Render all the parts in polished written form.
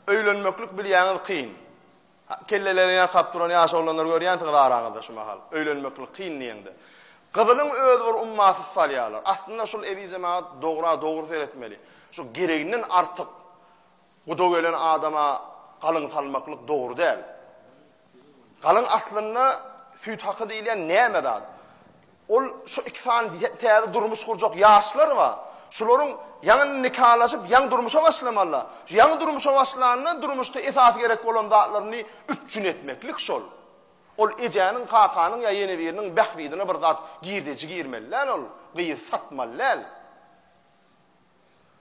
Öýlenmeklik bilýäňiz kyn. Kelleleri ýalkap duran ýaş oglanlary görýänsiňiz araňyzda şu mahal. Öýlenmeklik kyn diýeňde. Gyzylyň özi bir ummasyz salýarlar. Aslynda şul eziz jemagat dogra dogry seretmeli. Şu gereginden artyk guda gelen adama galyň salmaklyk dogry däl. Galyň aslynda süýt haky diýilýän näme zat? Ol şu iki sany täze durmuş gurjak ýaşlar bar. Şularyň ýaňy nikalaşyp, ýaňy durmuşa başlamalylar. Şu ýaňy durmuşa başlanda durmuşda esasy gerek bolan zatlaryny üpjün etmeklik şol. Ol ejäniň, kakanyň ýa ýene biriniň bähbidine bir zat girdeji girmeli däl ol. Gyzy satmaly däl.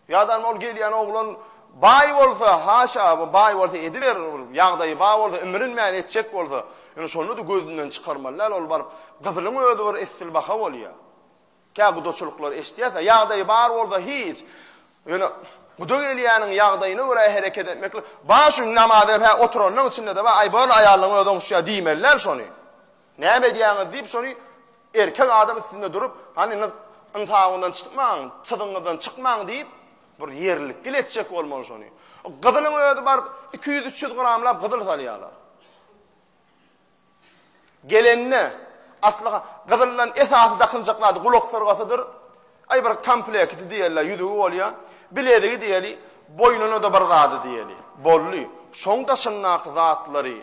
Ýa-da ol gelýän oglan baý bolsa, haşa, baý bolsa ediber, ýagdaýy bar bolsa, imrinmän etjek bolsa, ýöne şonda-da gözünden çykarmaly däl, ol baryp gyzylyň özi bir essil baha bolýar. Kä gudaçylyklar eşidýäs-ä, ýagdaýy bar bolsa hiç, ýöne guda gelýäniň ýagdaýyna görä hereket etmeklik, bar şu namaz hä oturanyň içinde-de bar, aý bol aýalyň özi oňuşýar diýmeli däl şony. Näme edýäňiz diýip şony erkek adam üstünde durup, hany ynsabyňyzdan çykmaň, çyzygyňyzdan çykmaň diýip bir ýerlikgil etjek bolmaly şony. Gyzylyň özi baryp 200-300 gramlap gyzyl salýarlar. Gelende asly gyzyldan esasy dakynjak zady gulak syrgasydyr. Aý bir komplekti diýerler, ýüzügi bolýar. Bilezigi diýeli, boýnuna-da bir zady diýeli. Boldy. Şoň daşyndaky zatlary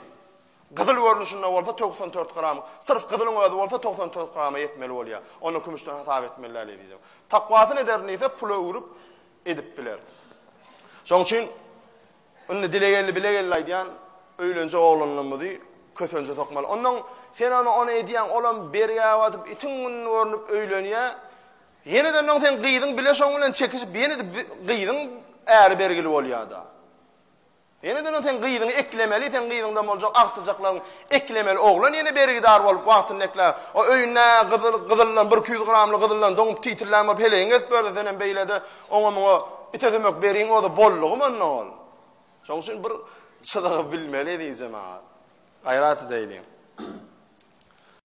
Gyzyl görnüşinde bolsa 94 gram, syrf gyzylyň özi bolsa 94 grama ýetmeli bolýar. Onda kümüşden hasap etmeli däl ezizim. Takwasyny ederin diýse pula öwrüp edip biler. Şoň üçin indi dile geldi bile geldi aýdýan öýlenjek oglanlarymyzy kösenje sokmaly. Ondan sen ony ony edýäň, olam bergä batyp itiň gününi görnüp öýlenýär. Ýene-de ondan sen gyzyň bile şoň bilen çekişip ýene-de gyzyň äri bergili bolýar-da. Ýene-de sen gyzyňy eklemeli, sen gyzyňdan boljak agtyjaklaryň eklemeli oglan ýene bergidar bolup wagtynda eklär. O öýünde gyzyl gyzyldan bir 200 gramly gyzyldan doňup titrlän bolup heleýiň gezip ýörse senem beýlede oňa muňa ite sömek beriň oda bollugym onda ol. Şoň üçin bir çyzygy bilmeli eziz jemagat. Gaýrat edeýliň.